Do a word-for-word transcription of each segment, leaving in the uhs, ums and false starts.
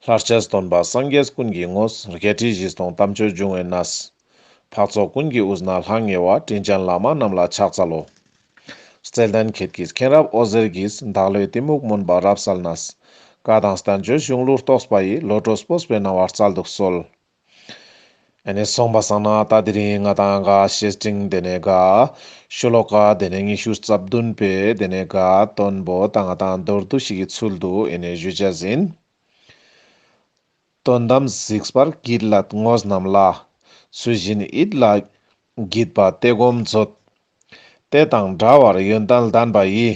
ལྷར་བཅས་སྟོན་པ་སངས་རྒྱས་ཀུན་གྱི་དངོས། བརྒྱད་ཁྲི་བཞི་སྟོང་དམ་ཆོས་འབྱུང་བའི་གནས། འཕགས་ཚོགས་ཀུན་གྱི་དབུས་ན་ལྷང་ངེ་བ། དྲིན་ཅན་བླ་མ་རྣམས་ལ་ཕྱག་འཚལ་ལོ། བརྩེ་ལྡན་ཁྱེད་ཀྱི་མཁྱེན་རབ་འོད་ཟེར་གྱིས། བདག་བློའི་གཏི་མུག་མུན་པ་རབ་བསལ་ནས། བཀའ་དང་བསྟན་བཅོས་གཞུང་ལུགས་རྟོགས་པ་ཡི། བློ་གྲོས་སྤོབས་པའི་སྣང་བ་སྩལ་དུ་གསོལ། ཨེ་ནེ་སོང་པ་སང་ན་ད་དེ་རིང་ང་ཏང་ག་བཤེས་སྤྲིང་དེ་ནེ་ག་ཤོ་ལོ་ཀ་དེ་ནེ་ཉི་ཤུ་རྩ་བདུན་པའི་དེ་ནེ་ག་དོན་པོ་ད་ང་ཏང་མདོར་བསྡུས་ཤིག་གི་ཚུལ་དུ་ཨེ་ནེ་ཞུ་ཅེས་ཨིན། དོན་དམ་གཟིགས་པར་བགྱིད་ལ་དངོས་རྣམས་ལ། ཚུལ་བཞིན་ཡིད་ལ་བགྱིད་པ་དེ་སྒོམ་མཛོད། དེ་དང་འདྲ་བར་ཡོན་ཏན་ལྡན་པ་ཡི།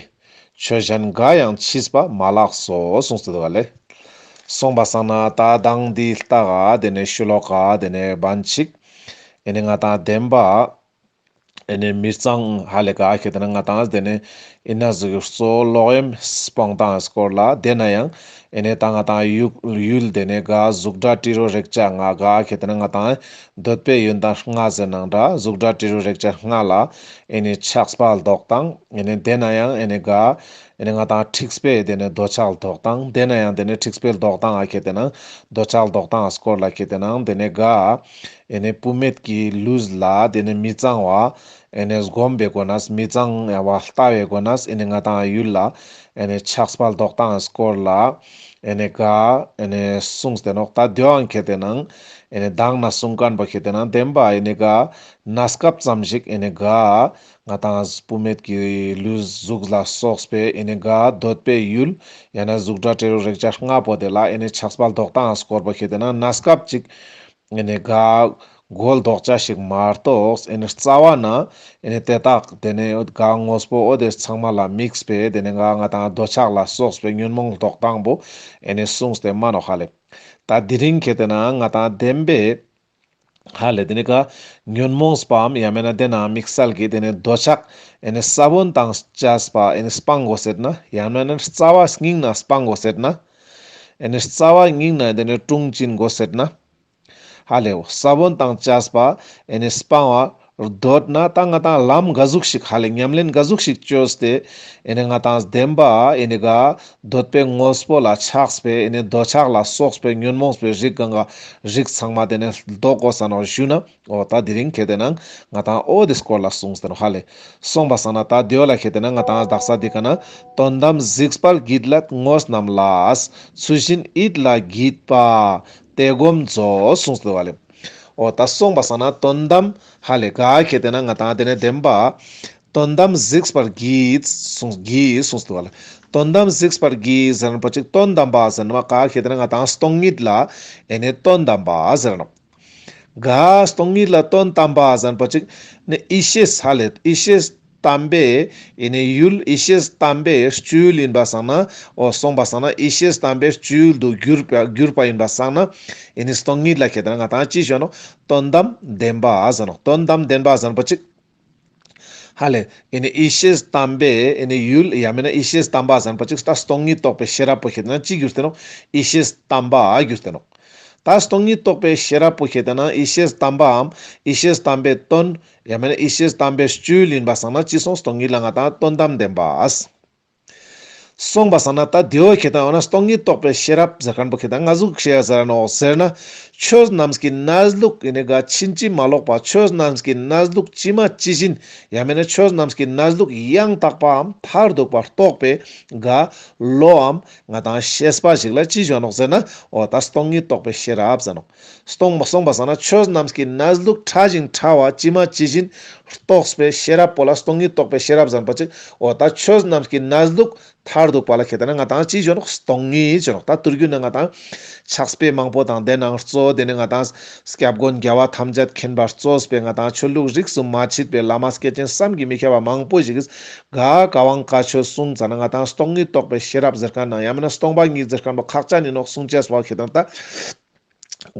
ཆོས་གཞན་འགའ་ཡང་མཆིས་པ་མ་ལགས་སོ། གསུངས་ཏེ་འདུག་ག་ལེ། སོང་པ་སང་ན་ད་དང་འདི་ལྟ་ག་དེ་ནེ་ཤོ་ལོ་ཀ་དེ་ནེ་བན་ཅིག་ཨེ་ནེ་ང་ཏང་བདེན་པ་ཨེ་ནེ་མི་གཙང་ཧ་ལེ་ག་ཁེ་ཏེ་ན་ང་ཏང་དེ་ནེ་ཨིན་ན་ཟུག་གི་གཙོ་བོ་ལོག་གཡེམ་སྤོང་སྟངས་སྐོར་ལ། དེ་ན་ཡང་ཨེ་ནེ་ད་ང་ཏང་ཡུལ་ཡུལ་དེ་ནེ་ག་གཟུགས་སྒྲ་དྲི་རོ་རེག་བྱ་ལྔ་ག་ཁེ་ཏེ་ན་ང་ཏང་འདོད་པའི་ཡོན་ཏན་ལྔ་ཟེར་ནང་འདྲ། གཟུགས་སྒྲ་དྲི་རོ་རེག་བྱ་ལྔ་ལ་ཨེ་ནེ་ཆགས་པ་ལྡོག་སྟངས། ཨེ་ནེ་དེ་ན་ཡང་ཨེ་ནེ་ག་ཨེ་ནེ་ང་ཏང་འཁྲིག་པའི་དེ་ནེ་འདོད་ཆགས་ལྡོག་སྟངས། དེ་ན་ཡང་དེ་ནེ་འཁྲིག་པའི་ལྡོག་སྟངས་ཨ་ཁེ་ཏེ་ན་འདོད་ཆགས་ལྡོག་སྟངས་སྐོར་ལ་ཁེ་ཏེ་ན་དེ་ནེ་ག་ཨེ་ནེ་བུད་མེད་ཀྱི་ལུས་ལ་དེ་ནེ་མི་གཙང་བ་ཨེ་ནེ་སྒོམ་པའི་སྒོ་ནས་མི་གཙང་བ་ལྟ་བའི་སྒོ་ནས་ཨེ་ནེ་ང་ཏང་ཡུལ་ལ་ཨེ་ནེ་ཆགས་པ་ལྡོག་སྟངས་སྐོར་ལ་ཨེ་ནེ་ག་ཨེ་ནེ་གསུངས་ཏེ་ནོག། ད་དེའང་ཁེ་ཏེ་ན་ཨེ་ནེ་མདང་ན་གསུང་མཁན་པོ་ཁེ་ཏེ་ན་བདེན་པ་ཨེ་ནེ་ག་གནས་སྐབས་ཙམ་ཞིག་ཨེ་ནེ་ག་ང་ཏང་བུད་མེད་ཀྱི་ལུས་གཟུགས་ལ་སོགས་པའི་ཨེ་ནེ་ག་འདོད་པའི་ཡུལ་ཡང་ན་གཟུགས་སྒྲ་དྲི་རོ་རེག་བྱ་ལྔ་པོ་དེ་ལ་ཨེ་ནེ་ཆགས་པ་ལྡོག་སྟངས་སྐོར་པོ་ཁེ་ཏེ་ན་གནས་སྐབས་ཅིག་ཨེ་ནེ་ག་གོ་ལྡོག་ཅེས་ཤིག་མ་གཏོགས་ཨེ་ནེ་རྩ་བ་ན་ཨེ་ནེ་དེ་དག་དེ་ནེ་ག་དངོས་པོ་འོ་དེ་ཚང་མ་ལ་དམིགས་པའི་དེ་ནེ་ག་ང་ཏང་འདོད་ཆགས་ལ་སོགས་པའི་ཉོན་མོངས་ལྡོག་སྟངས་པོ་ཨེ་ནེ་གསུངས་ཏེ་མ་ནོག་ཧ་ལེ། ད་དེ་རིང་ཁེ་ཏེ་ན་ང་ཏང་བདེན་པའི་ཧ་ལེ་དེ་ནེ་ག་ཉོན་མོངས་པའམ་ཡང་མེད་ན་དེ་ན་དམིགས་བསལ་གྱི་དེ་ནེ་འདོད་ཆགས་ཨེ་ནེ་ས་བོན་དང་བཅས་པ་ཨེ་ནེ་སྤང་དགོས་ཟེར་ན། ཡང་མེད་ན་རྩ་བ་སྙིང་ནས་སྤང་དགོས་ཟེར་ན། ཨེ་ནེ་རྩ་བ་སྙིང་ནས་དེ་ནེ་དྲུང་འབྱིན་དགོས་ཟེར་ན། ཧ་ལེ་ས་བོན་དང་བཅས་པ་ཨེ་ནེ་སྤང་བ་འདོད་ན་ད་ང་ཏང་ལམ་ག་ཟུག་ཞིག་ཧ་ལེ་ཉམས་ལེན་ག་ཟུག་ཞིག་བཅོས་ཏེ་ཨེ་ནེ་ང་ཏང་བདེན་པ་ཨེ་ནེ་ག་འདོད་པའི་དངོས་པོ་ལ་ཆགས་པའི་ཨེ་ནེ་འདོད་ཆགས་ལ་སོགས་པའི་ཉོན་མོངས་པའི་རིགས་གང་ག་རིགས་ཚང་མ་དེ་ནེ་ལྡོག་དགོས་ས་ནོག་ཞུ་ན། འོ་ད་དེ་རིང་ཁེ་ཏེ་ན་ང་ཏང་འོ་དེ་སྐོར་ལ་གསུངས་ཏེ་ནོག་ཧ་ལེ། སོང་པ་སང་ན་ད་དེའོ་ལ་ཁེ་ཏེ་ན་ང་ཏང་དག་ས་འདི་ཀ་ན་དོན་དམ་གཟིགས་པར་བགྱིད་ལ་དངོས་རྣམས་ལ། ཚུལ་བཞིན་ཡིད་ལ་བགྱིད་པ་དེ་སྒོམ་མཛོད་གསུངས་ཏེ་འདུག་ཧ་ལེ། འོ་ད་སོང་པ་སང་ན་དོན་དམ་ཧ་ལེ་ག་ཁེ་ཏེ་ན་ང་ཏང་དེ་ནེ་བདེན་པ་དོན་དམ་གཟིགས་པར་བགྱིད་གསུངས་བགྱིད་གསུངས་ཏེ་འདུག་ཧ་ལེ། དོན་དམ་གཟིགས་པར་བགྱིད་ཟེར་ན་པོ་ཅིག་དོན་དམ་པ་ཟེར་ན་མ་ག་ཁེ་ཏེ་ན་ང་ཏང་སྟོང་ཉིད་ལ་ཨེ་ནེ་དོན་དམ་པ་ཟེར་ནོག། ག་སྟོང་ཉིད་ལ་དོན་དམ་པ་ཟེར་ན་པོ་ཅིག་ནི་ཡེ་ཤེས་ཧ་ལེ་ཡེ་ཤེས་དམ་པའི་ཨེ་ནེ་ཡུལ་ཡེ་ཤེས་དམ་པའི་སྤྱོད་ཡུལ་ཡིན་པ་སང་ན། འོ་སོང་པ་སང་ན་ཡེ་ཤེས་དམ་པའི་སྤྱོད་ཡུལ་དུ་གྱུར་པ་གྱུར་པ་ཡིན་པ་སང་ན། ཨེ་ནེ་སྟོང་ཉིད་ལ་ཁེ་ཏེ་ན་ང་ཏང་ཅི་ཞུ་ནོག། དོན་དམ་བདེན་པ་ཟེར་ནོག། དོན་དམ་བདེན་པ་ཟེར་ན་པོ་ཅིག་ཧ་ལེ་ཨེ་ནེ་ཡེ་ཤེས་དམ་པའི་ཨེ་ནེ་ཡུལ་ཡང་མེད་ན་ཡེ་ཤེས་དམ་པ་ཟེར་ན་པོ་ཅིག་ད་སྟོང་ཉིད་རྟོགས་པའི་ཤེས་རབ་པོ་ཁེ་ཏེ་ན་ཅི་གྱུར་ཏེ་ནོག། ཡེ་ཤེས་དམ་པ་གྱུར་ཏེ་ནོག། ད་སྟོང་ཉིད་རྟོགས་པའི་ཤེས་རབ་པོ་ཁེ་ཏེ་ན་ཡེ་ཤེས་དམ་པའམ་ཡེ་ཤེས་དམ་པའི་དོན་ཡང་མེད་ན་ཡེ་ཤེས་དམ་པའི་སྤྱོད་ཡུལ་ཡིན་པ་སང་ན་ཅི་སོང་སྟོང་ཉིད་ལ་ང་ཏང་དོན་དམ་བདེན་པ། སོང་པ་སང་ན་ད་དེའོ་ཁེ་ཏེ་འོ་ན་སྟོང་ཉིད་རྟོགས་པའི་ཤེས་རབ་ཟེར་མཁན་པོ་ཁེ་ཏེ་ང་ཟུག་ཤེས་ཟེར་ནོག་ཟེར་ན། ཆོས་རྣམས་ཀྱི་གནས་ལུགས་ཨེ་ནེ་ག་ཕྱིན་ཅི་མ་ལོག་པ། ཆོས་རྣམས་ཀྱི་གནས་ལུགས་ཇི་མ་ཇི་བཞིན་ཡང་མེད་ན་ཆོས་རྣམས་ཀྱི་གནས་ལུགས་ཡང་དག་པའམ་མཐར་ཐུག་པ་རྟོགས་པའི་ག་བློའམ་ང་ཏང་ཤེས་པ་ཞིག་ལ་ཅི་ཞུ་ནོག་ཟེར་ན། འོ་ད་སྟོང་ཉིད་རྟོགས་པའི་ཤེས་རབ་ཟེར་ནོག། སྟོང་པ་སོང་པ་སང་ན་ཆོས་རྣམས་ཀྱི་གནས་ལུགས་ཕྲ་ཞིང་ཕྲ་བ་ཇི་མ་ཇི་བཞིན་རྟོགས་པའི་ཤེས་རབ་པོ་ལ་སྟོང་ཉིད་རྟོགས་པའི་ཤེས་རབ་ཟེར་ན་པོ་ཅིག། འོ་ད་ཆོས་རྣམས་ཀྱི་གནས་ལུགས་མཐར་ཐུག་པ་ལ་ཁེ་ཏེ་ན་ང་ཏང་ཅི་ཞུ་ནོག། སྟོང་ཉིད་ཞུ་ནོག། ད་ཐུར་རྒྱུད་ན་ང་ཏང་ཕྱག་དཔེ་མང་པོ་དང་དེ་ནང་གཙོ་བོ་དེ་ནི་ང་ཏང་སྐྱབས་མགོན་རྒྱལ་བ་ཐམས་ཅད་མཁྱེན་པ་གཙོས་པའི་ང་ཏང་ཆོས་ལུགས་རིས་སུ་མ་ཆད་པའི་བླ་མ་སྐྱེས་ཆེན་བསམ་གྱིས་མི་ཁྱབ་པ་མང་པོ་ཞིག་གིས་ག་བཀའ་དབང་བཀའ་ཆོས་གསུངས་ཙ་ན་ང་ཏང་སྟོང་ཉིད་རྟོགས་པའི་ཤེས་རབ་ཟེར་མཁན་ནང་ཡང་མེད་ན་སྟོང་པ་ཉིད་ཟེར་མཁན་པོ་ཁག་ཅན་ཡིན་ནོག་གསུང་ཅེས་པོ་ཁེ་ཏེ་ན་ད།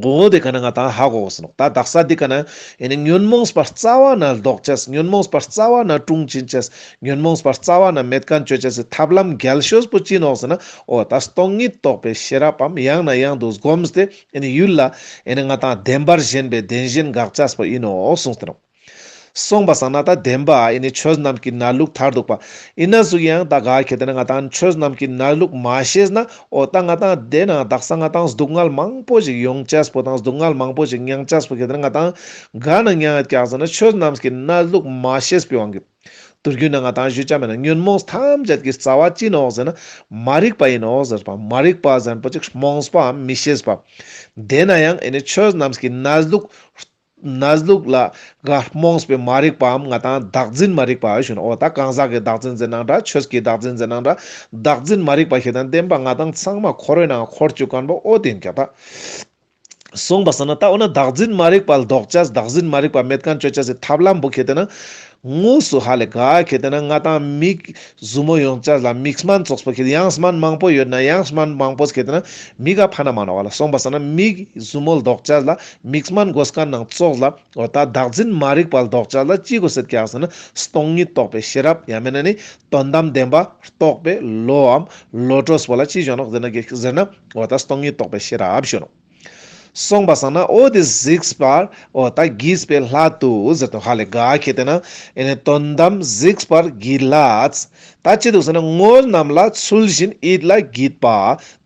འོ་དེ་ཀ་ན་ང་ཏང་ཧ་གོ་གོས་ནོག། ད་དག་ས་འདི་ཀ་ན་ཨེ་ནེ་ཉོན་མོངས་པ་རྩ་བ་ནས་ལྡོག་ཅེས། ཉོན་མོངས་པ་རྩ་བ་ནས་དྲུང་འབྱིན་ཅེས། ཉོན་མོངས་པ་རྩ་བ་ནས་མེད་མཁན་བཅོ་ཅེས་སི་ཐབས་ལམ་རྒྱལ་ཤོས་པོ་ཅི་ནོག་ཟེར་ན། འོ་ད་སྟོང་ཉིད་རྟོགས་པའི་ཤེས་རབ་བམ་ཡང་ནས་ཡང་དུ་བསྒོམས་ཏེ་ཨེ་ནེ་ཡུལ་ལ་ཨེ་ནེ་ང་ཏང་བདེན་པར་ཞེན་པའི་བདེན་ཞེན་འགག་ཅེས་པོ་ཡིན་ནོག་གསུངས་ཏེ་ནོག། སོང་པ་སང་ན་ད་བདེན་པ་ཨེ་ནི་ཆོས་རྣམས་ཀྱི་གནས་ལུགས་མཐར་ཐུག་པ། ཨིན་ན་ཟུག་ཡང་ད་ག་ཁེ་ཏེ་ན་ང་ཏང་ཆོས་རྣམས་ཀྱི་གནས་ལུགས་མ་ཤེས་ན་འོ་ད་ང་ཏང་དེ་ན་དག་ས་ང་ཏང་སྡུག་བསྔལ་མང་པོ་ཞིག་ཡོང་ཅེས་པོ་དང་སྡུག་བསྔལ་མང་པོ་ཞིག་མྱང་ཅེས་པོ་ཁེ་ཏེ་ན་ང་ཏང་ག་ན་མྱང་ཡོད་ཀྱག་ཟེར་ན་ཆོས་རྣམས་ཀྱི་གནས་ལུགས་མ་ཤེས་པའི་དབང་གིས། དུས་རྒྱུན་ན་ང་ཏང་ཞུ་ཆ་མེད་ན་ཉོན་མོངས་ཐམས་ཅད་ཀྱི་རྩ་བ་ཅི་ནོག་ཟེར་ན་མ་རིག་པ་ཨིན་ནོག་ཟེར་པ། མ་རིག་པ་ཟེར་པོ་ཅིག་རྨོངས་པའམ་མི་ཤེས་པ། དེ་ན་ཡང་ཨེ་ནི་ཆོས་རྣམས་ཀྱི་གནས་ལུགས་གནས་ལུགས་ལ་ག་རྨོངས་པའི་མ་རིག་པའམ་ང་ཏང་བདག་འཛིན་མ་རིག་པ་ཞུ་ནོག། འོ་ད་གང་ཟག་གི་བདག་འཛིན་ཟེར་ནའང་འདྲ་ཆོས་ཀྱི་བདག་འཛིན་ཟེར་ནའང་འདྲ་བདག་འཛིན་མ་རིག་པ་ཁེ་ཏེ་ན་བདེན་པ་ང་ཏང་ཚང་མ་འཁོར་བའི་ནང་འཁོར་བཅུག་མཁན་པོ་འོ་དེ་ཨིན་ཀྱག་ད། སོང་པ་སང་ན་ད་འོ་ན་བདག་འཛིན་མ་རིག་པ་ལྡོག་ཅེས་བདག་འཛིན་མ་རིག་པ་མེད་མཁན་ཅོ་ཅེས་སི་ཐབས་ལམ་པོ་ཁེ་ཏེ་ན་དངོས་སུ་ཧ་ལེ་ག་ཁེ་ཏེ་ན་ང་ཏང་མིག་ཟུར་མོ་ཡོང་ཅེས་ལ་མིག་སྨན་ཙོགས་པོ་ཁེ་ཏེ་ཡང་སྨན་མང་པོ་ཡོད་ན་ཡང་སྨན་མང་པོ་ཁེ་ཏེ་ན་མིག་ག་ཕན་ན་མ་ནོག་པ་ལ། སོང་པ་སང་ན་མིག་ཟུར་མོ་ལྡོག་ཅེས་ལ་མིག་སྨན་དགོས་མཁན་ནང་ཙོགས་ལ་འོ་ད་བདག་འཛིན་མ་རིག་པ་ལྡོག་ཅེས་ལ་ཅི་དགོས་ཟེར་ཀྱག་ཟེར་ན་སྟོང་ཉིད་རྟོགས་པའི་ཤེས་རབ་ཡང་མེན་ན་ནི་དོན་དམ་བདེན་པ་རྟོགས་པའི་བློའམ་བློ་གྲོས་པོ་ལ་ཅི་ཞུ་ནོག་ཟེར་ན་ཟེར་ན་འོ་ད་སྟོང་ཉིད་རྟོགས་པའི་ཤེས་རབ་ཞུ་ནོག། སོང་པ་སང་ན་འོ་དེ་གཟིགས་པར་འོ་ད་བགྱིས་པའི་སླད་དུ་ཟེར་དོ་ཧ་ལེ་ག་ཁེ་ཏེ་ན་ཨེ་ནི་དོན་དམ་གཟིགས་པར་བགྱིད་སླད། ད་ཅི་འདུག་ཟེར་ན་དངོས་རྣམས་ལ་ཚུལ་བཞིན་ཡིད་ལ་བགྱིད་པ་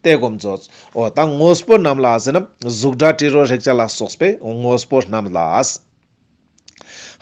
དེ་སྒོམ་མཛོད། འོ་ད་དངོས་པོ་རྣམས་ལ་ཟེར་ན་གཟུགས་སྒྲ་དྲི་རོ་རེག་བྱ་ལ་སོགས་པའི་དངོས་པོ་རྣམས་ལ།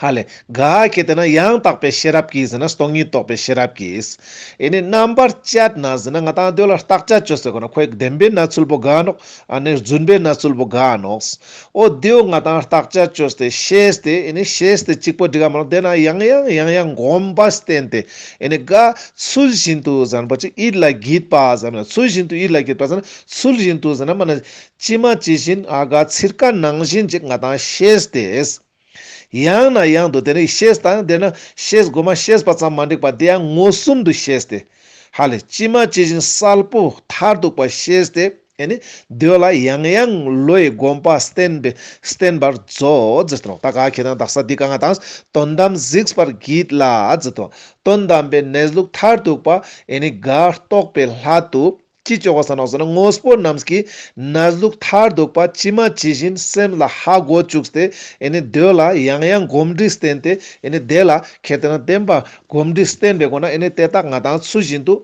ཧ་ལེ། ག་ཁེ་ཏེ་ན་ཡང་དག་པའི་ཤེས་རབ་ཀྱིས་ཟེར་ན་སྟོང་ཉིད་རྟོགས་པའི་ཤེས་རབ་ཀྱིས། ཨེ་ནི་རྣམ་པར་དཔྱད་ན་ཟེར་ན་ང་ཏང་དེ་ལ་བརྟག་དཔྱད་ཅོས་ཟེར་གོ་ན་ཁོའི་བདེན་པའི་གནས་ཚུལ་པོ་ག་ནོག། ཨ་ནི་རྫུན་པའི་གནས་ཚུལ་པོ་ག་ནོག། འོ་དེའོ་ང་ཏང་བརྟག་དཔྱད་ཅོས་ཏེ་ཤེས་ཏེ་ཨེ་ནི་ཤེས་ཏེ་གཅིག་པོ་འགྲིག་ག་མ་ནོག། དེ་ན་ཡང་ཡང་ཡང་ཡང་སྒོམ་པ་བསྟེན་ཏེ་ཨེ་ནི་ག་ཚུལ་བཞིན་དུ་ཟེར་པོ་ཅིག་ཡིད་ལ་བགྱིད་པ་ཟེར་ན་ཚུལ་བཞིན་དུ་ཡིད་ལ་བགྱིད་པ་ཟེར་ན་ཚུལ་བཞིན་དུ་ཟེར་ན་མ་ན་ཇི་མ་ཇི་བཞིན་ཨ་ག་ཚིར་ཀ་ནང་བཞིན་ཅིག་ང་ཏང་ཤེས་ཏེ། ཡང་ན་ཡང་དུ་དེ་ནི་ཤེས་དང་དེ་ན་ཤེས་དགོས་མ་ཤེས་པ་ཙམ་མ་འགྲིག་པ་དེ་ཡང་མངོན་སུམ་དུ་ཤེས་ཏེ། ཧ་ལེ་ཇི་མ་ཇི་བཞིན་གསལ་པོ་མཐར་ཐུག་པ་ཤེས་ཏེ་ཨེ་ནི་དེ་ལ་ཡང་ཡང་བློའི་སྒོམ་པ་བསྟེན་པའི་བསྟེན་པར་མཛོད་ཟེར་ཏོ། ད་ག་ཁེ་ཏེ་ན་དག་ས་འདི་ག་ང་ཏང་དོན་དམ་གཟིགས་པར་བགྱིད་སླད་ཟེར་ཏོ། དོན་དམ་པའི་གནས་ལུགས་མཐར་ཐུག་པ་ཨེ་ནི་ག་རྟོགས་པའི་སླད་དུ། ཅི་ཅོ་གོས་ནོག་ཟེར་ན་དངོས་པོ་རྣམས་ཀྱི་གནས་ལུགས་མཐར་ཐུག་པ་ཇི་མ་ཇི་བཞིན་སེམས་ལ་ཧ་གོ་བཅུག་སྟེ་ཨེ་ནི་དེ་ལ་ཡང་ཡང་གོམས་འདྲིས་བསྟེན་ཏེ་ཨེ་ནི་དེ་ལ་ཁེ་ཏེ་ན་བདེན་པ་གོམས་འདྲིས་བསྟེན་པའི་སྒོ་ན་ཨེ་ནི་དེ་དག་ང་ཏང་ཚུལ་བཞིན་དུ་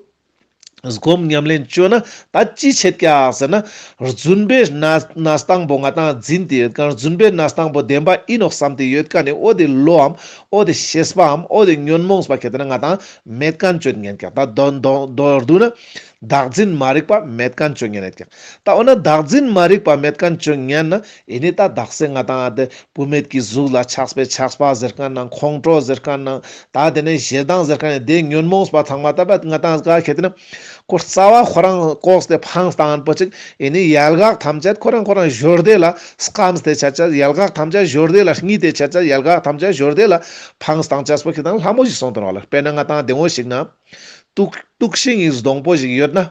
སྒོམ་ཉམས་ལེན་ཅོ་ན་ད་ཅི་ཆད་ཀྱག་ཟེར་ན་རྫུན་པའི་གནས་གནས་སྟངས་པོ་ང་ཏང་འཛིན་ཏེ་ཡོད་མཁན་རྫུན་པའི་གནས་སྟངས་པོ་བདེན་པ་ཨིན་ནོག་བསམ་སྟེ་ཡོད་མཁན་ནི་འོ་དེ་བློའམ་འོ་དེ་ཤེས་པའམ་འོ་དེ་ཉོན་མོངས་པ་ཁེ་ཏེ་ན་ང་ཏང་མེད་མཁན་ཅོ་ཉན་ཀྱག། ད་མདོར་མདོར་མདོར་བསྡུ་ན། བདག་འཛིན་མ་རིག་པ་མེད་མཁན་ཅོ་ཉན་ཡོད་ཀྱག། ད་འོ་ན་བདག་འཛིན་མ་རིག་པ་མེད་མཁན་ཅོ་ཉན་ན་ཨེ་ནི་ད་དག་ས་ང་ཏང་ཨ་དེ་བུད་མེད་ཀྱི་གཟུགས་ལ་ཆགས་པའི་ཆགས་པ་ཟེར་མཁན་ནང་ཁོང་ཁྲོ་ཟེར་མཁན་ནང་ད་དེ་ནས་ཞེ་སྡང་ཟེར་མཁན་ནང་དེ་ཉོན་མོངས་པ་ཚང་མ་ད་པ་ང་ཏང་ག་ཁེ་ཏེ་ན་ཁོ་རྩ་བ་ཁོ་རང་ལྐོག་སྟེ་འཕངས་བཏང་པོ་ཅིག་ཨེ་ནི་ཡལ་ག་ཐམས་ཅད་ཁོ་རང་ཁོ་རང་ཞོར་དེ་ལ་སྐམས་ཏེ་ཆ་ཆ་ཡལ་ག་ཐམས་ཅད་ཞོར་དེ་ལ་སྙིལ་ཏེ་ཆ་ཆ་ཡལ་ག་ཐམས་ཅད་ཞོར་དེ་ལ་འཕངས་བཏང་ཆ་པོ་ཁེ་ཏེ་ན་ལྷ་མོ་ཞིག་སོང་དོན་བ་ལ་དཔེར་ན་ང་ཏང་དེ་འོ་ཞིག་ན། དུག་དུག་ཤིང་གི་སྡོང་པོ་ཞིག་ཡོད་ན།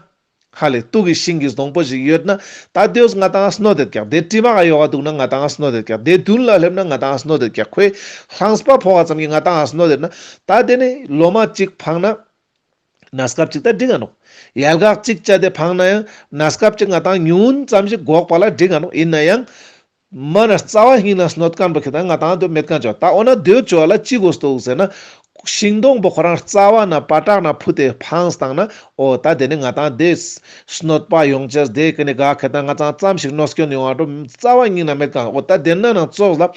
ཧ་ལེ་དུག་གི་ཤིང་གི་སྡོང་པོ་ཞིག་ཡོད་ན། ད་དེ་ང་ཏང་སྣོད་དེ་ཀྱག། དེ་དྲི་མ་ག་ཡོག་ག་འདུག་ན་ང་ཏང་སྣོད་དེ་ཀྱག། དེ་མདུན་ལ་སླེབས་ན་ང་ཏང་སྣོད་དེ་ཀྱག། ཁོའི་རླངས་པ་ཕོག་ག་ཙམ་གྱི་ང་ཏང་སྣོད་དེ་ན། ད་དེ་ནི་ལོ་མ་གཅིག་འཕངས་ན། གནས་སྐབས་གཅིག་ད་འགྲིག་ག་ནོག། ཡལ་ག་གཅིག་བཅད་དེ་འཕངས་ན་ཡང་གནས་སྐབས་གཅིག་ང་ཏང་ཉུང་ཙམ་ཞིག་འགོག་པ་ལ་འགྲིག་ག་ནོག། ཡིན་ན་ཡང་། མ་ན་རྩ་བ་ཉིད་ན་སྣོད་མཁན་པོ་ཁེ་ཏེ་ན་ང་ཏང་དེ་མེད་མཁན་ཅོ། ད་འོ་ན་དེ་ཅོ་ལ་ཅི་དགོས་འདུག་ཟེར་ན། ཤིང་སྡོང་པོ་ཁོ་རང་རྩ་བ་ན་པ་ཏྲག་ན་ཕུ་ཏེ་འཕངས་བཏང་ན་འོ་ད་དེ་ནི་ང་ཏང་དེ་སྣོད་པ་ཡོང་ཅེས་དེ་ཀ་ནི་ག་ཁེ་ཏེ་ན་ང་ཏང་ཙམ་ཞིག་གནོད་སྐྱོན་ཡོང་བ་འགྲོ། རྩ་བ་ཉིད་ན་མེད་མཁན་འོ་ད་དེ་ན་ནང་ཙོགས་ལ་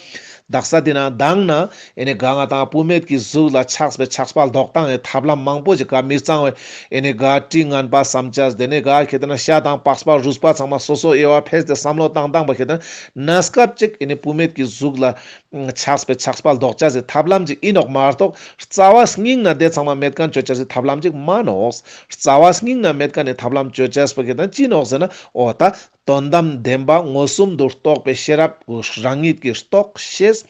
དག་ས་དེ་ན་དང་ན་ཨེ་ནི་ག་ང་ཏང་བུད་མེད་ཀྱི་གཟུགས་ལ་ཆགས་པའི་ཆགས་པ་ལྡོག་སྟངས་ཀྱི་ཐབས་ལམ་མང་པོ་ཞིག་ག་མི་གཙང་བའི་ཨེ་ནི་ག་དྲི་ངན་པ་བསམ་ཅེས་དེ་ནི་ག་ཁེ་ཏེ་ན་ཤ་དང་པགས་པ་རུས་པ་ཚང་མ་སོ་སོ་དབྱེ་བ་ཕེས་ཏེ་བསམ་བློ་བཏང་བཏང་པ་ཁེ་ཏེ་ན་གནས་སྐབས་གཅིག་ཨེ་ནི་བུད་མེད་ཀྱི་གཟུགས་ལ་ཆགས་པའི་ཆགས་པ་ལྡོག་ཅེས་སི་ཐབས་ལམ་ཅིག་ཨིན་ནོག་མ་གཏོགས་རྩ་བ་སྙིང་ན་དེ་ཚང་མ་མེད་མཁན་ཅོ་ཅེས་སི་ཐབས་ལམ་ཅིག་མ་ནོག། རྩ་བ་སྙིང་ན་མེད་མཁན་ནི་ཐབས་ལམ་ཅོ་ཅེས་པོ་ཁེ་ཏེ་ན་ཅི་ནོག་ཟེར་ན་འོ་ད་དོན་དམ་བདེན་པ་མངོན་སུམ་དུ་རྟོགས་པའི་ཤེས་རབ་རང་ཉིད་ཀྱིས་རྟོགས་ཤེས།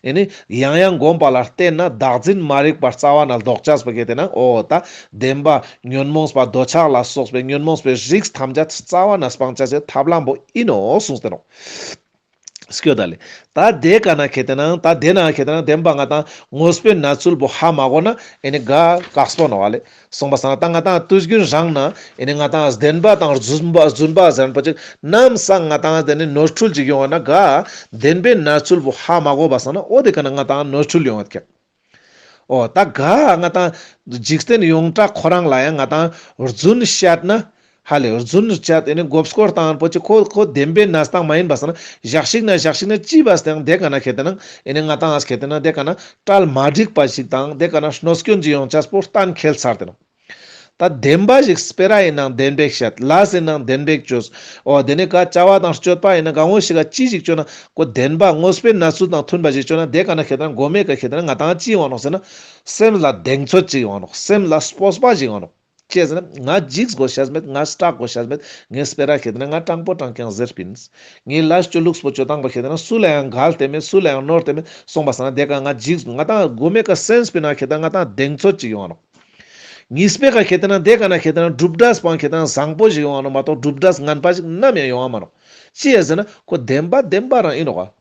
ཨེ་ནི་ཡང་ཡང་སྒོམ་པ་ལ་བརྟེན་ན་བདག་འཛིན་མ་རིག་པ་རྩ་བ་ན་ལྡོག་ཅེས་པོ་ཁེ་ཏེ་ན་འོ་ད་བདེན་པ་ཉོན་མོངས་པ་འདོད་ཆགས་ལ་སོགས་པའི་ཉོན་མོངས་པའི་རིགས་ཐམས་ཅད་རྩ་བ་ན་སྤང་ཅེས་སི་ཐབས་ལམ་པོ་ཨིན་ནོག་གསུངས་ཏེ་ནོག། སྐྱོད་ད་ལེ། ད་དེ་ཀ་ན་ཁེ་ཏེ་ན་ད་དེ་ན་ཁེ་ཏེ་ན་བདེན་པ་ང་ཏང་དངོས་པོའི་གནས་ཚུལ་པོ་ཧ་མ་གོ་ན་ཨེ་ནི་ག་དཀགས་པོ་ནོག་ལེ། སོང་པ་སང་ན་ད་ང་ཏང་དུས་རྒྱུན་རང་ན་ཨེ་ནི་ང་ཏང་བདེན་པ་དང་རྫུན་པ་རྫུན་པ་ཟེར་ན་པོ་ཅིག་ནམ་སང་ང་ཏང་དེ་ནི་ནོར་འཁྲུལ་ཅིག་ཡོང་བ་ན་ག་བདེན་པའི་གནས་ཚུལ་པོ་ཧ་མ་གོ་བ་སང་ན་འོ་དེ་ཀ་ན་ང་ཏང་ནོར་འཁྲུལ་ཡོང་བ་ཀྱག། འོ་ད་ག་ང་ཏང་འཇིག་རྟེན་ཡོངས་གྲགས་ཁོ་རང་ལ་ཡང་ང་ཏང་རྫུན་བཤད་ན་ཧ་ལེ་རྫུན་བཤད་ཨེ་ནི་མགོ་སྐོར་བཏང་པོ་ཅིག་ཁོ་ཁོ་བདེན་པའི་གནས་སྟངས་མ་ཡིན་པ་སང་ན་ཞག་ཞིག་ན་ཞག་ཞིག་ན་ཅི་བ་སྟེང་དེ་ཀ་ན་ཁེ་ཏེ་ན་ཨེ་ནི་ང་ཏང་ཨ་ཁེ་ཏེ་ན་དེ་ཀ་ན་གྲལ་མ་འགྲིག་པ་ཞིག་དང་དེ་ཀ་ན་གནོད་སྐྱོན་ཅིག་ཡོང་ཆས་པོ་གཏན་འཁེལ་ཚར་ཏེ་ནོག། ད་བདེན་པ་ཞིག་སྤེ་ར་ཡིན་ནང་བདེན་པའི་བཤད། ལས་ཡིན་ནང་བདེན་པའི་བཅོས། འོ་དེ་ནས་ཀ་བྱ་བ་དང་སྤྱོད་པ་ཡིན་ན་གང་བོ་ཞིག་ག་ཅི་ཞིག་བཅོ་ན་ཁོ་བདེན་པ་དངོས་པོའི་གནས་ཚུལ་དང་མཐུན་པ་ཞིག་བཅོ་ན་དེ་ཀ་ན་ཁེ་ཏེ་ན་མགོ་མའི་ཀ་ཁེ་ཏེ་ན་ང་ཏང་ཅི་ཡོང་ནོག་ཟེར་ན་སེམས་ལ་གདེང་ཚོད་ཅིག་ཡོང་ནོག། སེམས་ལ་སྤོབས་པ་ཞིག་ཡོང་ནོག། ཅི་ཟེར་ན་ང་འཇིགས་དགོས་ཤེས་མེད། ང་སྐྲག་དགོས་ཤེས་མེད། ངས་སྤེ་ར་ཁེ་ཏེ་ན་ང་དྲང་པོ་དྲང་རྐྱང་ཟེར་པིན། ངའི་ལས་ཅོ་ལུགས་པོ་ཅོ་སྟངས་པོ་ཁེ་ཏེ་ན་སུ་ལ་ཡང་འགལ་ཏེ་མེད། སུ་ལ་ཡང་ནོར་ཏེ་མེད། སོང་པ་སང་ན་དེ་ཀ་ང་འཇིགས་ང་ཏང་མགོ་མའི་ཀ་སེམས་པའི་ནང་ཁེ་ཏེ་ན་ང་ཏང་གདེང་ཚོད་ཅིག་ཡོང་ནོག། གཉིས་པའི་ཀ་ཁེ་ཏེ་ན་དེ་ཀ་ན་ཁེ་ཏེ་ན་གྲུབ་འབྲས་པོ་ཁེ་ཏེ་ན་བཟང་པོ་ཞིག་ཡོང་བ་ནོག་མ་གཏོགས་གྲུབ་འབྲས་ངན་པ་ཞིག་ནམ་ཡང་ཡོང་བ་མ་ནོག། ཅི་ཡ་ཟེར་ན་ཁོ་བདེན་པ་བདེན་པ་རང་ཡིན་ནོག་ག།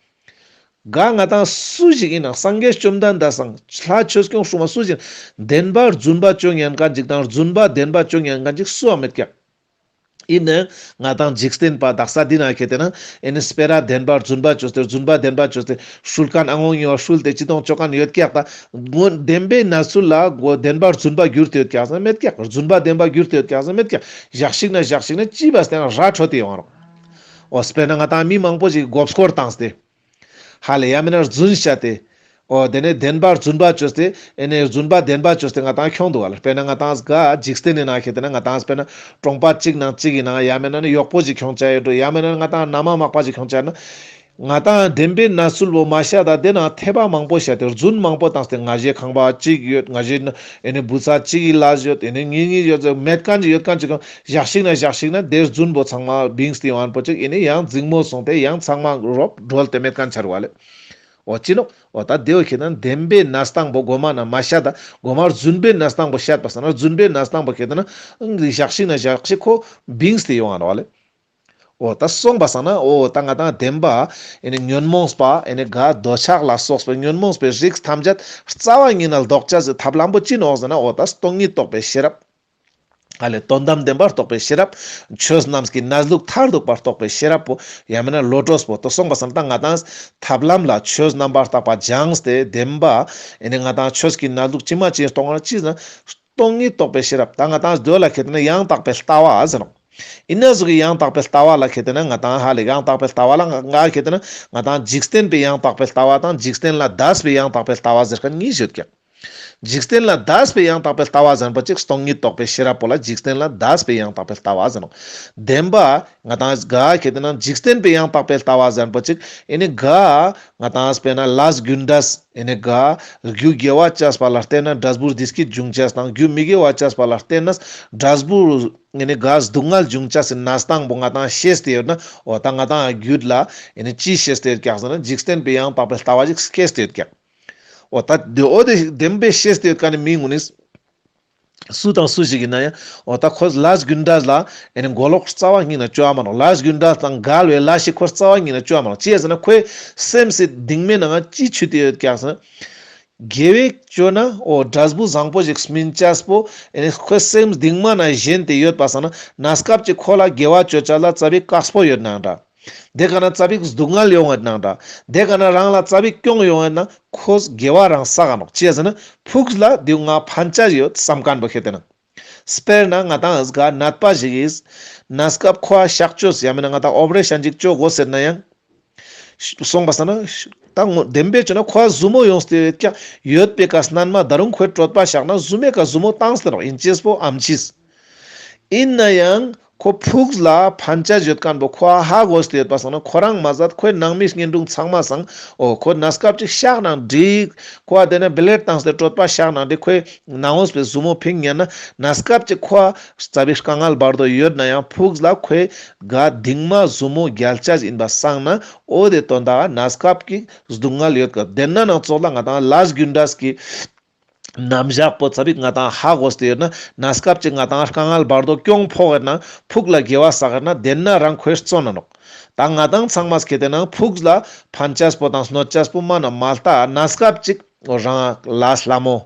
ག་ང་ཏང་སུ་ཞིག་ཡིན་ན་སངས་རྒྱས་བཅོམ་ལྡན་འདས་སང་ལྷ་ཆོས་སྐྱོང་སྲུང་མ་སུ་ཞིག་བདེན་པ་རྫུན་པ་བཅོ་ཉན་མཁན་ཅིག་དང་རྫུན་པ་བདེན་པ་བཅོ་ཉན་མཁན་ཅིག་སུའང་མེད་ཀྱག། ཡིན་ནའང་ང་ཏང་འཇིག་རྟེན་པ་དག་ས་འདི་ན་ཁེ་ཏེ་ན་ཨེ་ནི་སྤེ་ར་བདེན་པ་རྫུན་པ་བཅོས་ཏེ་རྫུན་པ་བདེན་པ་བཅོས་ཏེ་ཧྲུལ་མཁན་ཨ་ངོ་ཉེ་བ་ཧྲུལ་ཏེ་ཅི་གཏོང་བཅོ་མཁན་ཡོད་ཀྱག། ད་ངོ་བདེན་པའི་གནས་ཚུལ་ལ་མགོ་བདེན་པ་རྫུན་པ་གྱུར་ཏེ་ཡོད་ཀྱག་ཟེར་ན་མེད་ཀྱག། རྫུན་པ་བདེན་པ་གྱུར་ཏེ་ཡོད་ཀྱག་ཟེར་ན་མེད་ཀྱག། ཞག་ཞིག་ན་ཞག་ཞིག་ན་ཅི་བ་སྟེང་ར་འཕྲོད་དེ་ཡོང་རོག། འོ་སྤེར་ན་ང་ཏང་མི་མང་པོ་ཞིག་མགོ་སྐོར་བཏང་སྟེ། ཧ་ལེ་ཡང་མིན་ན་རྫུན་བཤད་དེ། འོ་དེ་ནས་བདེན་པ་རྫུན་པ་བཅོས་ཏེ། ཨེ་ནས་རྫུན་པ་བདེན་པ་བཅོས་ཏེ་ང་ཏང་ཁྱོང་འདུག་ག་ལ། སྤེར་ན་ང་ཏང་ག་འཇིག་རྟེན་ནི་ནང་ཁེ་ཏེ་ན་ང་ཏང་སྤེར་ན་གྲོང་པ་གཅིག་ནང་གཅིག་ཡིན་ན་ཡང་མིན་ན་ནི་གཡོག་པོ་ཞིག་ཁྱོང་ཆ་ཡོད་འགྲོ། ཡང་མིན་ན་ང་ཏང་ན་མ་མག་པ་ཞིག་ཁྱོང་ཆ་ཡོད་ན། ང་ཏང་བདེན་པའི་གནས་ཚུལ་བོ་མ་བཤད་ད་དེ་ནང་ཐེ་བ་མང་པོ་བཤད་དེ་རྫུན་མང་པོ་བཏང་སྟེ་ང་ཞའི་ཁང་པ་གཅིག་ཡོད། ང་ཞའི་ཨེ་ནས་བུ་ཚ་གཅིག་གི་ལས་ཡོད། ཨེ་ནས་ངེ་གཉིས་ཡོད་ཟེར་མེད་མཁན་ཅིག་ཡོད་མཁན་ཅིག་གང་ཞག་ཞིག་ན་ཞག་ཞིག་ན་དེ་རྫུན་པོ་ཚང་མ་བིངས་ཏེ་ཡོང་ཨན་པོ་ཅིག་ཨེ་ནས་ཡང་འཛིང་མོ་སོང་སྟེ་ཡང་ཚང་མ་རོབ་སྒྲོལ་ཏེ་མེད་མཁན་ཆ་རུག་ག་ལེ། འོ་ཅི་ནོག། འོ་ད་དེ་བོ་ཁེ་ཏེ་ན་བདེན་པའི་གནས་སྟངས་པོ་མགོ་མ་ན་མ་བཤད་ད་མགོ་མ་རྫུན་པའི་གནས་སྟངས་པོ་བཤད་པ་སང་ན་རྫུན་པའི་གནས་སྟངས་པོ་ཁེ་ཏེ་ན་ཞག་ཞིག་ན་ཞག་ཞིག་ཁོ་བིངས་ཏེ་ཡོང་ཨ་ནོག་ག་ལེ། འོ་ད་སོང་པ་སང་ན་འོ་ད་ང་ཏང་བདེན་པ་ཨེ་ནི་ཉོན་མོངས་པ་ཨེ་ནི་ག་འདོད་ཆགས་ལ་སོགས་པའི་ཉོན་མོངས་པའི་རིགས་ཐམས་ཅད་རྩ་བ་ཉིད་ནས་ལྡོག་བྱ་ཟེར་ཐབས་ལམ་པོ་ཅི་ནོག་ཟེར་ན་འོ་ད་སྟོང་ཉིད་རྟོགས་པའི་ཤེས་རབ། ཨ་ལེ་དོན་དམ་བདེན་པར་རྟོགས་པའི་ཤེས་རབ། ཆོས་རྣམས་ཀྱི་གནས་ལུགས་མཐར་ཐུག་པར་རྟོགས་པའི་ཤེས་རབ་པོ་ཡང་མིན་ན་བློ་གྲོས་པོ་ད་སོང་པ་སང་ད་ང་ཏང་ཐབས་ལམ་ལ་ཆོས་རྣམ་པར་དག་པ་སྦྱངས་ཏེ་བདེན་པ་ཨེ་ནི་ང་ཏང་ཆོས་ཀྱི་གནས་ལུགས་ཇི་མ་ཇི་བཞིན་རྟོགས་ན་ཅི་ཟེར་ན། སྟོང་ཉིད་རྟོགས་པའི་ཤེས་རབ། ད་ང་ཏང་དེ་བོ་ལ་ཁེ་ཏེ་ན་ཡང་དག་པའི་ལྟ་བ་ཟེར་ནོག། ཨིན་ན་ཟུག་གི་ཡང་དག་པའི་ལྟ་བ་ལ་ཁེ་ཏེ་ན་ང་ཏང་ཧ་ལེ་ཡང་དག་པའི་ལྟ་བ་ལ་ང་ང་ཁེ་ཏེ་ན་ང་ཏང་འཇིག་རྟེན་པའི་ཡང་དག་པའི་ལྟ་བ་དང་འཇིག་རྟེན་ལས་འདས་པའི་ཡང་དག་པའི་ལྟ་བ་ཟེར་མཁན་གཉིས་ཡོད་ཀྱག། འཇིག་རྟེན་ལས་འདས་པའི་ཡང་དག་པའི་ལྟ་བ་ཟེར་པོ་ཅིག་སྟོང་ཉིད་རྟོགས་པའི་ཤེས་རབ་པོ་ལ་འཇིག་རྟེན་ལས་འདས་པའི་ཡང་དག་པའི་ལྟ་བ་ཟེར་ནོག། བདེན་པ་ང་ཏང་ག་ཁེ་ཏེ་ན་འཇིག་རྟེན་པའི་ཡང་དག་པའི་ལྟ་བ་ཟེར་པོ་ཅིག་ཨེ་ནི་ག་ང་ཏང་སྤེར་ན་ལས་རྒྱུ་འབྲས་ཨེ་ནི་ག་རྒྱུ་དགེ་བ་བཅས་པ་ལ་བརྟེན་ན་འབྲས་བུ་བདེ་སྐྱིད་འབྱུང་བྱས་དང་རྒྱུ་མི་དགེ་བ་བཅས་པ་ལ་བརྟེན་ན་འབྲས་བུ་ཨེ་ནི་ག་སྡུག་བསྔལ་འབྱུང་བྱས་སི་གནས་སྟངས་པོ་ང་ཏང་ཤེས་ཏེ་ཡོད་ན་འོ་ད་ང་ཏང་རྒྱུད་ལ་ཨེ་ནི་ཅི་ཤེས་ཏེ་ཡོད་ཀྱག་ཟེར་ན་འཇིག་རྟེན་པའི་ཡང་དག་པའི་ལྟ་བ་ཅིག་སྐྱེས་ཏེ་ཡོད་ཀྱག། འོ་ད་དེ་འོ་དེ་བདེན་པའི་ཤེས་ཏེ་ཡོད་མཁན་ནི་མི་ངུ་ནི། སུ་དང་སུ་ཞིག་ཡིན་ན་ཡང་འོ་ད་ཁོ་ལས་རྒྱུ་འབྲས་ལ་ཨེ་ནི་མགོ་ལོག་རྩ་བ་ཉིད་ནས་བཅོ་བ་མ་ནོག། ལས་རྒྱུ་འབྲས་དང་འགལ་བའི་ལས་ཤིག་ཁོ་རྩ་བ་ཉིད་ནས་བཅོ་བ་མ་ནོག། ཅི་ཡ་ཟེར་ན་ཁོའི་སེམས་སི་གདིང་མའི་ནང་ཅི་ཆུད་དེ་ཡོད་ཀྱག་ཟེར་ན། དགེ་བའི་བཅོ་ན་འོ་འབྲས་བུ་བཟང་པོ་ཞིག་སྨིན་ཅས་པོ་ཨེ་ནི་ཁོའི་སེམས་གདིང་མ་ན་ཞེན་ཏེ་ཡོད་པ་སང་ན་གནས་སྐབས་ཅིག་ཁོ་ལ་དགེ་བ་བཅོ་ཅས་ལ་ཙ་པིག་དཀགས་པོ་ཡོད་ནའང་འདྲ། དེ་ཀ་ན་ཙ་པིག་སྡུག་བསྔལ་ཡོང་ངད་ནང་འདྲ། དེ་ཀ་ན་རང་ལ་ཙ་པིག་སྐྱོན་ཡོང་ངད་ན་ཁོས་དགེ་བ་རང་བསགས་ནོག། ཅི་ཡ་ཟེར་ན་ཕུགས་ལ་དེ་ང་ཕན་ཆ་ཡོད་བསམ་མཁན་པོ་ཁེ་ཏེ་ན། སྤེར་ན་ང་ཏང་ཨ་ཟུག་ག་ནད་པ་ཞིག་ཡིན། གནས་སྐབས་ཁོ་ཨ་གཤག་བཅོས་ཡང་མིན་ན་ང་ཏང་ཨོ་པ་རེ་ཤན་ཅིག་བཅོ་དགོས་ཟེར་ན་ཡང་། སོང་པ་སང་ན་ད་ངོ་བདེན་པའི་བཅོ་ན་ཁོ་ཨ་ཟུར་མོ་ཡོངས་ཏེ་ཡོད་ཀྱག་ཡོད་པའི་ཀ་སྣན་མ་ད་རུང་ཁོའི་གྲོད་པ་གཤག་ན་ཟུར་མོའི་ཀ་ཟུར་མོ་བཏང་སྟེ་ནོག་ཨིན་ཅེས་པོ་ཨམ་ཆིས། ཨིན་ན་ཡང་ཁོ་ཕུགས་ལ་ཕན་ཆ་ཡོད་མཁན་པོ་ཁོ་ཧ་གོ་སྟེ་ཡོད་པ་སང་ན་ཁོ་རང་མ་ཟད་ཁོའི་ནང་མི་གཉེན་དྲུང་ཚང་མ་སང་འོ་ཁོ་གནས་སྐབས་ཅིག་གཤག་ནའང་འགྲིག། ཁོ་ཨ་དེ་ནས་བེ་ལེད་བཏང་སྟེ་གྲོད་པ་གཤག་ནའང་འགྲིག། ཁོའི་ནང་འོས་པའི་ཟུར་མོ་ཕིང་ཉན་ན་གནས་སྐབས་ཅིག་ཁོ་ཨ་ཙ་པིག་དཀའ་ངལ་བར་དོ་ཡོད་ན་ཡང་ཕུགས་ལ་ཁོའི་ག་གདིང་མ་ཟུར་མོ་རྒྱལ་ཆ་ཡིན་པ་སང་ན་འོ་དེ་དོན་དག་གནས་སྐབས་ཀྱི་སྡུག་བསྔལ་ཡོད་ཀྱག། དེ་ན་ནང་ཙོགས་ལ་ང་ཏང་ལས་རྒྱུ་འབྲས་ཀྱི་ རྣམ་གཞག་པོ་ཙ་པིག་ང་ཏང་ཧ་གོ་སྟེ་ཡོད་ན། གནས་སྐབས་ཅིག་ང་ཏང་དཀའ་ངལ་བར་དོ་གྱོང་ཕོག་ཡོད་ན། ཕུགས་ལ་དགེ་བ་བསགས་ཡོད་ན། དེན་ན་རང་ཁོས་བརྩོན་ན་ནོག། ད་ང་ཏང་ཚང་མས་ཁེ་ཏེ་ན་ཕུགས་ལ་ཕན་ཅེས་པོ་དང་གནོད་ཅེས་པོ་མ་ན་མ་ལྟ། གནས་སྐབས་ཅིག་འོ་རང་ལས་སླ་མོ།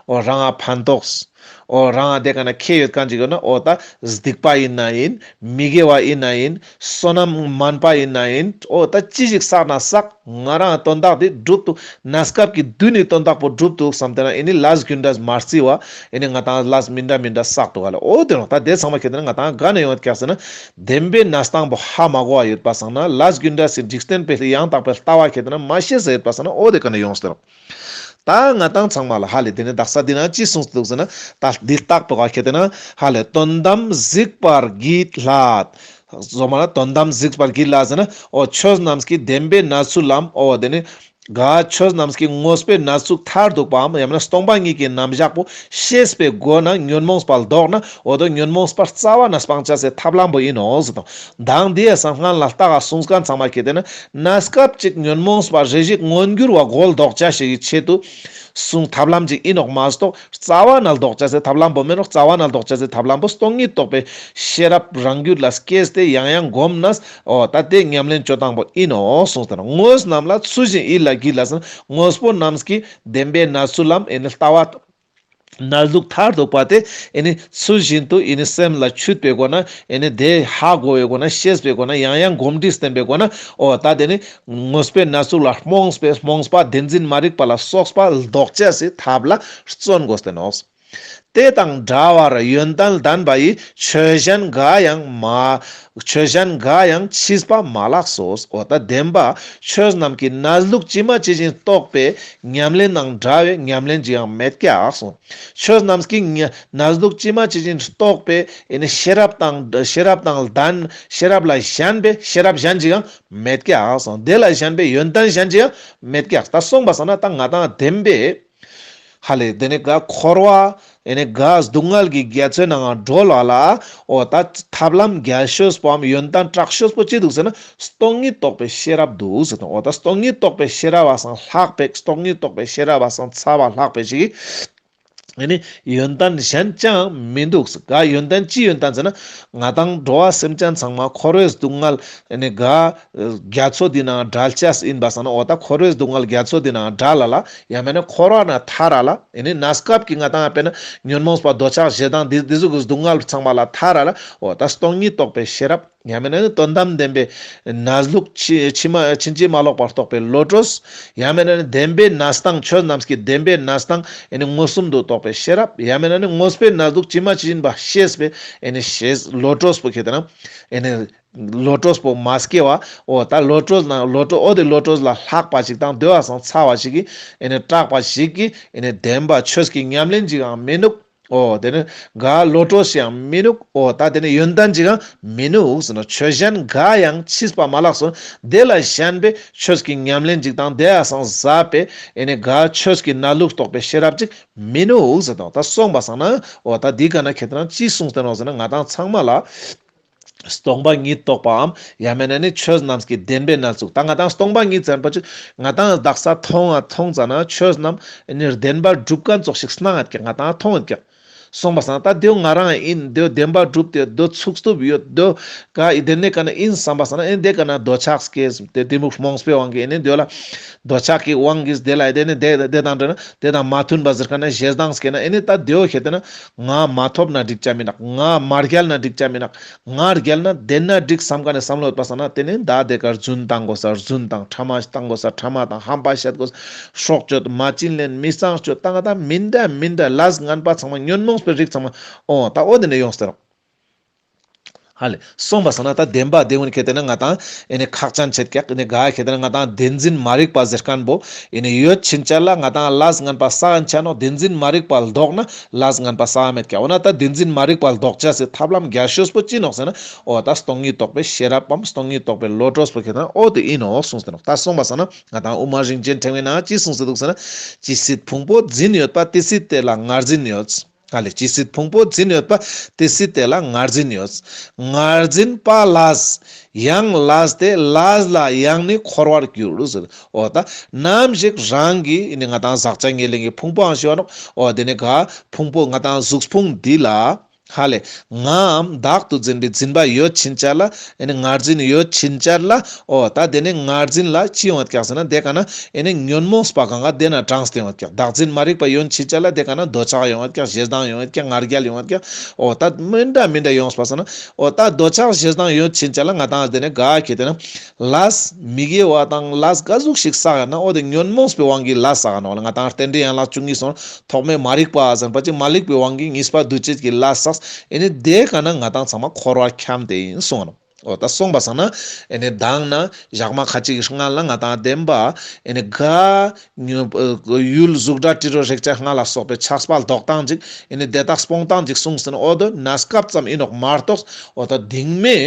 འོ་རང་ཕན་ཐོགས། འོ་རང་དེ་ཀ་ན་ཁེ་ཡོད་མཁན་ཅིག་ཡོད་ན། འོ་ད་སྡིག་པ་ཡིན་ན་ཡིན། མི་དགེ་བ་ཡིན་ན་ཡིན། བསོད་ནམས་དམན་པ་ཡིན་ན་ཡིན། འོ་ད་ཅི་ཞིག་བསགས་ན་བསགས། ང་རང་དོན་དག་དེ་འགྲུབ་འདུག། གནས་སྐབས་ཀྱི་དུས་ནི་དོན་དག་པོ་འགྲུབ་འདུག་བསམ་སྟེ་ན། ཨེ་ནི་ལས་རྒྱུ་འབྲས་མ་རྩི་བ། ཨེ་ནི་ང་ཏང་ལས་མི་འདྲ་མི་འདྲ་བསགས་འདུག་ག་ལེ། འོ་དེ་རུང་ད་དེ་ཚང་མ་ཁེ་ཏེ་ན་ང་ཏང་ག་ནས་ཡོང་ཡོད་ཀྱག་ཟེར་ན། བདེན་པའི་གནས་སྟངས་པོ་ཧ་མ་གོ་བ་ཡོད་པ་སང་ན། ལས་རྒྱུ་འབྲས་སི་འཇིག་རྟེན་པའི་ཡང་དག་པའི་ལྟ་བ་ཁེ་ཏེ་ན་མ་ཤེས་ས་ཡོད་པ་སང་ན། འོ་དེ་ཀ་ནས་ཡོངས་ཏེ་རུང་། ད་ང་ཏང་ཚང་མ་ལ་ཧ་ལེ་དེ་ནས་དག་ས་འདི་ན་ཅི་གསུངས་ཏེ་འདུག་ཟེར་ན། ད་འདི་རྟག་པོ་ག་ཁེ་ཏེ་ན་ཧ་ལེ་དོན་དམ་གཟིགས་པར་བགྱིད་སླད། སོ་མ་ལ་དོན་དམ་གཟིགས་པར་བགྱིད་སླད་ཟེར་ན། འོ་ཆོས་རྣམས་ཀྱི་བདེན་པའི་གནས་ཚུལ་ལམ། འོ་དེ་ནི་ག་ཆོས་རྣམས་ཀྱི་དངོས་པོའི་གནས་ཚུལ་མཐར་ཐུག་པའམ། ཡང་མིན་ན་སྟོང་པ་ཉིད་ཀྱི་རྣམ་གཞག་པོ་ཤེས་པའི་སྒོ་ན་ཉོན་མོངས་པ་ལྡོག་ན། འོ་དོ་ཉོན་མོངས་པ་རྩ་བ་ན་སྤང་བྱ་སའི་ཐབས་ལམ་པོ་ཡིན་ནོ་ཟེར་དང་། མདང་འདི་ཡ་སང་སྔན་ལ་ལྟ་ག་གསུངས་མཁན་ཚང་མ་ཁེ་ཏེ་ན། གནས་སྐབས་ཅིག་ཉོན་མོངས་པ་རེ་ཞིག་མངོན་གྱུར་བ་གོ་ལྡོག་བྱ་ཞིག་གི་ཆེད་དུ་གསུངས་ཐབས་ལམ་ཅིག་ཡིན་ནོག་མ་གཏོགས། རྩ་བ་ན་ལྡོག་བྱ་སའི་ཐབས་ལམ་པོ་མེན་ནོག། རྩ་བ་ན་ལྡོག་བྱ་སའི་ཐབས་ལམ་པོ་སྟོང་ཉིད་རྟོགས་པའི་ཤེས་རབ་རང་རྒྱུད་ལ་སྐྱེས་ཏེ་ཡང་ཡང་བསྒོམས་ན། འོ་ད་དེ་ཉམས་ལེན་བཅོ་སྟངས་པོ་ཡིན་ནོག་གསུངས་ཏེ་ན། དངོས་རྣམས་ལ་ཚུལ་བཞིན་ཡིད་ལ་བགྱིད་སླད་ཟེར་ན། དངོས་པོ་རྣམས་ཀྱི་བདེན་པའི་གནས་ཚུལ་ལམ། ཨེ་ནི་ལྟ་བ། གནས་ལུགས་མཐར་ཐུག་པ་དེ་ཨེ་ནི་ཚུལ་བཞིན་དུ་ཨེ་ནི་སེམས་ལ་ཆུད་པའི་སྒོ་ན། ཨེ་ནི་དེ་ཧ་གོ་བའི་སྒོ་ན། ཤེས་པའི་སྒོ་ན། ཡང་ཡང་གོམས་འདྲིས་བསྟེན་པའི་སྒོ་ན། འོ་ད་དེ་ནི་དངོས་པོའི་གནས་ཚུལ་ལ་རྨོངས་པའི་རྨོངས་པ། བདེན་འཛིན་མ་རིག་པ་ལ་སོགས་པ་ལྡོག་བྱ་སའི་ཐབས་ལ་བརྩོན་དགོས་ཏེ་ནོག། དེ་དང་འདྲ་བར་ཡོན་ཏན་ལྡན་པ་ཡི། ཆོས་གཞན་འགའ་ཡང་མ། ཆོས་གཞན་འགའ་ཡང་མཆིས་པ་མ་ལགས་སོ། འོ་ད་བདེན་པ་ཆོས་རྣམས་ཀྱི་གནས་ལུགས་ཇི་མ་ཇི་བཞིན་རྟོགས་པའི་ཉམས་ལེན་དང་འདྲ་བའི་ཉམས་ལེན་ཅི་ཡང་མེད་ཀྱག་གསུངས། ཆོས་རྣམས་ཀྱི་ཉ་གནས་ལུགས་ཇི་མ་ཇི་བཞིན་རྟོགས་པའི་ཨེ་ནི་ཤེས་རབ་དང་ཤེས་རབ་དང་ལྡན། ཤེས་རབ་ལ་ཞེན་པའི་ཤེས་རབ་གཞན་ཅི་ཡང་མེད་ཀྱག་གསུངས། དེ་ལ་ཞེན་པའི་ཡོན་ཏན་གཞན་ཅི་ཡང་མེད་ཀྱག། ད་སོང་པ་སང་ན་ད་ང་ཏང་བདེན་པའི་ཧ་ལེ་དེ་ནི་ག་འཁོར་བ། ཨེ་ནི་ག་སྡུག་བསྔལ་གྱི་རྒྱ་མཚོའི་ནང་ང་གྲོལ་བ་ལ། འོ་ད་ཐབས་ལམ་རྒྱལ་ཤོས་པོའམ་ཡོན་ཏན་དྲག་ཤོས་པོ་ཅི་འདུག་ཟེར་ན། སྟོང་ཉིད་རྟོགས་པའི་ཤེས་རབ་འདུག་ཟེར་དང་། འོ་ད་སྟོང་ཉིད་རྟོགས་པའི་ཤེས་རབ་བ་སང་ལྷག་པའི། སྟོང་ཉིད་རྟོགས་པའི་ཤེས་རབ་བ་སང་ཚ་བ་ལྷག་པའི་ཞིག་ཨེ་ནི་ཡོན་ཏན་གཞན་ཅང་མི་འདུག། ག་ཡོན་ཏན་ཅི་ཡོན་ཏན་ཟེར་ན། ང་ཏང་འགྲོ་བ་སེམས་ཅན་ཚང་མ་འཁོར་བའི་སྡུག་བསྔལ་ཨེ་ནི་ག་རྒྱ་མཚོ་འདི་ནང་བྲལ་ཆས་ཡིན་པ་སང་ན། འོ་ད་འཁོར་བའི་སྡུག་བསྔལ་རྒྱ་མཚོ་འདི་ནང་བྲལ་ལ་ལ། ཡང་མེད་ན་འཁོར་བ་ན་ཐར་ར་ལ། ཨེ་ནི་གནས་སྐབས་ཀྱི་ང་ཏང་དཔེར་ན་ཉོན་མོངས་པ་འདོད་ཆགས་ཞེ་སྡང་འདི་འདི་ཟུག་གི་སྡུག་བསྔལ་ཚང་མ་ལ་ཐར་ར་ལ། འོ་ད་སྟོང་ཉིད་རྟོགས་པའི་ཤེས་རབ། ཡང་མེད་ན་ནི་དོན་དམ་བདེན་པའི་གནས་ལུགས་ཕྱིན་ཕྱིན་མ་ཕྱིན་ཅི་མ་ལོག་པར་རྟོགས་པའི་བློ་གྲོས། ཡང་མེད་ན་ནི་བདེན་པའི་གནས་སྟངས། ཆོས་རྣམས་ཀྱི་བདེན་པའི་གནས་སྟངས་ཨེ་ནི་མངོན་སུམ་དུ་རྟོགས་པའི་ཤེས་རབ། ཡང་མེད་ན་ནི་དངོས་པོའི་གནས་ལུགས་ཇི་མ་ཇི་བཞིན་པ་ཤེས་པའི་ཨེ་ནི་ཤེས་བློ་གྲོས་པོ་ཁེ་ཏེ་ན་ཨེ་ནི་བློ་གྲོས་པོ་མ་སྐྱེ་བ། འོ་ད་བློ་གྲོས་ན་བློ་གྲོས། འོ་དེ་བློ་གྲོས་ལ་ལྷག་པ་ཞིག་དང་དེ་བ་སང་ཚ་བ་ཞིག་གིས་ཨེ་ནི་སྐྲག་པ་ཞིག་གིས་ཨེ་ནི་བདེན་པ་ཆོས་ཀྱི་ཉམས་ལེན་ཅི་ཡང་མི་ནུག། འོ་དེ་ནི་ག་བློ་གྲོས་ཤིག་ཡང་མི་ནུག། འོ་ད་དེ་ནི་ཡོན་ཏན་ཅི་ཡང་མི་ནུག་ཟེར་ན། ཆོས་གཞན་འགའ་ཡང་མཆིས་པ་མ་ལགས་སོ། དེ་ལ་ཞེན་པའི་ཆོས་ཀྱི་ཉམས་ལེན་ཅིག་དང་དེ་ཡ་སང་ཟབ་པའི་ཨེ་ནི་ག་ཆོས་ཀྱི་གནས་ལུགས་རྟོགས་པའི་ཤེས་རབ་ཅིག་མི་ནུག་ཟེར་དང་། ད་སོང་པ་སང་ན་འོ་ད་འདི་ག་ན་ཁེ་ཏེ་ན་ཅི་གསུངས་ཏེ་ནོག་ཟེར་ན། ང་ཏང་ཚང་མ་ལ་སྟོང་པ་ཉིད་རྟོགས་པའམ། ཡང་མེད་ན་ནི་ཆོས་རྣམས་ཀྱི་བདེན་པའི་གནས་ལུགས། ད་ང་ཏང་སྟོང་པ་ཉིད་ཟེར་པ་ཅིག་ང་ཏང་དག་ས་མཐོང་ང་མཐོང་ཙ་ན་ཆོས་རྣམས་ཨེ་ནི་བདེན་པར་གྲུབ་མཁན་ཙོགས་ཤིག་སྣང་ཡོད་ཀྱག། ང་ཏང་མཐོང་ཡོད་ཀྱག། སོང་པ་སང་ད་དེའོ་ང་རང་ཡིན། དེའོ་བདེན་པར་གྲུབ་སྟེ་དེའོ་ཚུགས་ཐུབ་ཡོད། དེའོ་ག་ཡི་དེ་ནས་ག་ན་ཡིན་བསམ་པ་སང་ན་ཨེ་དེ་ག་ན་འདོད་ཆགས་སྐྱེས་ཏེ་གཏི་མུག་རྨོངས་པའི་དབང་གིས་ཨེ་ནི་དེའོ་ལ་འདོད་ཆགས་ཀྱི་དབང་གིས་དེ་ལ་ཨེ་དེ་ནི་དེ་དེ་དང་འདྲ་ན་དེ་དང་མ་མཐུན་པ་ཟེར་མཁན་ན་ཞེ་སྡང་སྐྱེས་ན་ཨེ་ནི་ད་དེའོ་ཁེ་ཏེ་ན་ང་མ་ཐོབ་ན་འགྲིག་ཅ་མི་ནག། ང་མ་རྒྱལ་ན་འགྲིག་ཅ་མི་ནག། ང་རྒྱལ་ན་བདེན་ན་འགྲིག་བསམ་མཁན་ནི་བསམ་བློ་ཡོད་པ་སང་ན་དེ་ནི་ད་དེ་ཀ་རྫུན་བཏང་དགོས་ས་རྫུན་བཏང་། ཕྲ་མ་བཏང་དགོས་ས་ཕྲ་མ་བཏང་། ཧམ་པ་བཤད་དགོས་ས། སྲོག་གཅོད། མ་བྱིན་ལེན། མི་ཚངས་སྤྱོད། ད་ང་ད་མི་འདྲ་མི་འདྲ་ལས་ངན་པ་ཚང་མ་ཉོན་མོངས་པའི་རིགས་ཚང་མ་འོ་ད་འོ་དེ་ནས་ཡོངས་ཏེ་རོགས། ཧ་ལེ། སོང་པ་སང་ན་ད་བདེན་པ་དེ་ཀུན་ཁེ་ཏེ་ན་ང་ཏང་ཨེ་ནི་ཁག་ཅན་ཆེད་ཀྱག། ཨེ་ནི་ག་ཁེ་ཏེ་ན་ང་ཏང་བདེན་འཛིན་མ་རིག་པ་ཟེར་མཁན་པོ་ཨེ་ནི་ཡོད་ཕྱིན་ཆད་ལ་ང་ཏང་ལས་ངན་པ་བསགས་ཡིན་ཆ་ནོག། བདེན་འཛིན་མ་རིག་པ་ལྡོག་ན་ལས་ངན་པ་བསགས་མེད་ཀྱག། འོ་ན་ད་བདེན་འཛིན་མ་རིག་པ་ལྡོག་བྱ་སའི་ཐབས་ལམ་རྒྱལ་ཤོས་པོ་ཅི་ནོག་ཟེར་ན། འོ་ད་སྟོང་ཉིད་རྟོགས་པའི་ཤེས་རབ་བམ་སྟོང་ཉིད་རྟོགས་པའི་བློ་གྲོས་པོ་ཁེ་ཏེ་ན་འོ་དེ་ཨིན་ནོག་གསུངས་ཏེ་ནོག། ད་སོང་པ་སང་ན་ང་ཏང་དབུ་མ་རིན་ཆེན་ཕྲེང་བའི་ནང་ཅི་གསུངས་ཏེ་འདུག་ཟེར་ན། ཇི་སྲིད་ཕུང་པོ་འཛིན་ཡོད་པ། དེ་སྲིད་དེ་ལ་ངར་འཛིན་ཡོད། ཧ་ལེ། ཇི་སྲིད་ཕུང་པོ་འཛིན་ཡོད་པ། དེ་སྲིད་དེ་ལ་ངར་འཛིན་ཡོད། ངར་འཛིན་པ་ལས། ཡང་ལས་ཏེ། ལས་ལ་ཡང་ནི་འཁོར་བར་འགྱུར་ཟེར། འོ་ད་ནམ་ཞིག་རང་གི་ཨེ་ནི་ང་དང་ཟག་བཅས་ཉེར་ལེན་གྱི་ཕུང་པོའང་ཞུ་བ་ནོག། འོ་དེ་ནི་ག་ཕུང་པོ་ང་དང་གཟུགས་ཕུང་འདི་ལ། ཧ་ལེ། ངའམ་བདག་ཏུ་འཛིན་པའི་འཛིན་པ་ཡོད་ཕྱིན་ཆད་ལ། ཨེ་ནི་ངར་འཛིན་ཡོད་ཕྱིན་ཆད་ལ། འོ་ད་དེ་ནི་ངར་འཛིན་ལ་ཅི་ཡོང་བད་ཀྱག་ཟེར་ན། དེ་ཀ་ན་ཨེ་ནི་ཉོན་མོངས་པ་གང་ག་དེ་ན་དྲངས་ཏེ་ཡོང་བད་ཀྱག། བདག་འཛིན་མ་རིག་པ་ཡོད་ཕྱིན་ཆད་ལ་དེ་ཀ་ན་འདོད་ཆགས་ཡོང་བད་ཀྱག། ཞེ་སྡང་ཡོང་བད་ཀྱག། ང་རྒྱལ་ཡོང་བད་ཀྱག། འོ་ད་མི་འདྲ་མི་འདྲ་ཡོངས་པ་སང་ན། འོ་ད་འདོད་ཆགས་ཞེ་སྡང་ཡོད་ཕྱིན་ཆད་ལ་ང་དང་དེ་ནི་ག་ཁེ་དེ་ན། ལས་མི་དགེ་བ་དང་ལས་ག་ཟུག་ཞིག་བསགས་ཡོད་ན། འོ་དེ་ཉོན་མོངས་པའི་དབང་གིས་ལས་བསགས་ནོག་ལེ། ང་དང་རྟེན་འབྲེལ་ཡན་ལག་བཅུ་གཉིས་སོང་ཐོག་མེད་མ་རིག་པ་ཟེར་བ་ཅིག་མ་ལུས་པའི་དབང་གིས་ཉེས་པ་འདུ་བྱེད་ཀྱི་ལས་བསགས། ཨེ་ནི་དེ་ཀ་ན་ང་དང་ཚང་མ་འཁོར་བར་འཁྱམས་ཏེ་ཡིན་གསུངས་ནོག། འོ་ད་གསུངས་པ་སང་ན། ཨེ་ནི་མདང་ན་ཞག་མ་ཁ་ཅིག་གི་སྔ་ལ་ང་དང་བདེན་པ། ཨེ་ནི་ག་ཡུལ་གཟུགས་སྒྲ་དྲི་རོ་རེག་བྱ་ལྔ་ལ་སོགས་པའི་ཆགས་པ་ལྡོག་སྟངས་ཅིག། ཨེ་ནི་དེ་དག་སྤོང་སྟངས་ཅིག་གསུངས་ཟིན། འོ་དོ་གནས་སྐབས་ཙམ་ཡིན་ནོག་མ་གཏོགས། འོ་ད་དེང་མེ།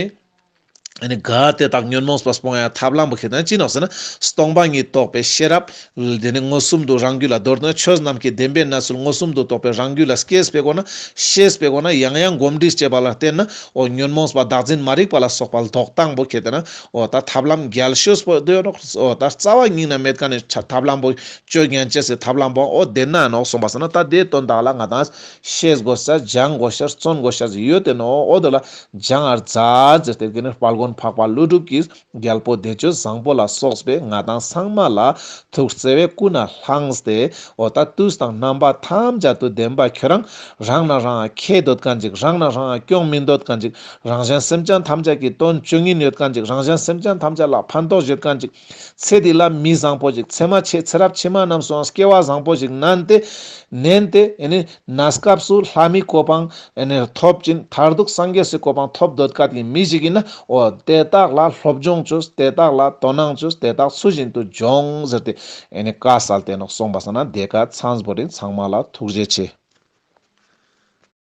ཨེ་ནི་ག་དེ་དག་ཉོན་མོངས་པ་སྤོང་ཡ་ཐབས་ལམ་པོ་ཁེ་དེ་ན་ཅི་ནོག་ཟེར་ན། སྟོང་པ་ཉིད་རྟོགས་པའི་ཤེས་རབ། དེ་ནི་མངོན་སུམ་དུ་རང་རྒྱུད་ལ། མདོར་ན་ཆོས་རྣམས་ཀྱི་བདེན་པའི་གནས་ཚུལ་མངོན་སུམ་དུ་རྟོགས་པའི་རང་རྒྱུད་ལ་སྐྱེས་པའི་སྒོ་ན། ཤེས་པའི་སྒོ་ན་ཡང་ཡང་གོམས་འདྲིས་བྱས་པ་ལ་བརྟེན་ན། འོ་ཉོན་མོངས་པ་བདག་འཛིན་མ་རིག་པ་ལ་སོགས་པ་ལྡོག་སྟངས་པོ་ཁེ་དེ་ན། འོ་ད་ཐབས་ལམ་རྒྱལ་ཤོས་པོ་དེ་ཡོད་ནོག། འོ་ད་རྩ་བ་ཉིད་ན་མེད་མཁན་ནི་ཐབས་ལམ་པོ། ཆོས་ཉན་ཅེས་སི་ཐབས་ལམ་པོ། འོ་དེ་ན་ནོག་གསུངས་པ་སང་ན། ད་དེ་དོན་དག་ལ་ང་དང་ཤེས་དགོས་ཤེས། སྦྱང་དགོས་ཤེས། བརྩོན་དགོས་ཤེས་ཡོད་དེ་ནོག། འོ་དེ་ལ་སྦྱང་བར་མཛད་ཟེར་ཏེ་ཀ་ནི་དཔལ་མགོན་འཕགས་པ་ཀླུ་སྒྲུབ་ཀྱིས་རྒྱལ་པོ་བདེ་སྤྱོད་བཟང་པོ་ལ་སོགས་པའི་ང་དང་ཚང་མ་ལ་ཐུགས་བརྩེ་བས་ཀུན་ནས་བསླངས་ཏེ། འོ་ད་དུས་དང་རྣམ་པ་ཐམས་ཅད་དུ་བདེན་པ་ཁྱོད་རང་རང་ན་རང་ཁྱེར་འདོད་མཁན་ཅིག། རང་ན་རང་སྐྱོང་མི་འདོད་མཁན་ཅིག། རང་གཞན་སེམས་ཅན་ཐམས་ཅད་ཀྱི་དོན་བཅོ་ཉིན་ཡོད་མཁན་ཅིག། རང་གཞན་སེམས་ཅན་ཐམས་ཅད་ལ་ཕན་ཐོགས་ཡོད་མཁན་ཅིག། ཚེ་འདི་ལ་མི་བཟང་པོ་ཅིག། ཚེ་མ་ཕྱི། ཚེ་རབས་ཕྱི་མ་རྣམས་སུའང་སྐྱེ་བ་བཟང་པོ་ཞིག་ནན་ཏེ་ནན་ཏེ། ཨེ་ནི་གནས་སྐབས་སུ་ལྷ་མིའི་གོ་འཕང་ཨེ་ནི་ཐོབ་ཅིང་། མཐར་ཐུག་སངས་རྒྱས་སི་གོ་འཕང་ཐོབ་འདོད་མཁན་གྱི་མི་ཞིག་ཡིན་ན། འོ་དེ་དག་ལ་སློབ་སྦྱོང་བཅོས། དེ་དག་ལ་དོ་སྣང་བཅོས། དེ་དག་ཚུལ་བཞིན་དུ་སྦྱོངས་ཟེར་ཏེ་ཨེ་ནི་བཀའ་སྩལ་ཏེ་ནོག་གསུངས་པ་སང་ན། དེ་ཀ་ཚང་པོ་རིང་ཚང་མ་ལ་ཐུགས་རྗེ་ཆེ།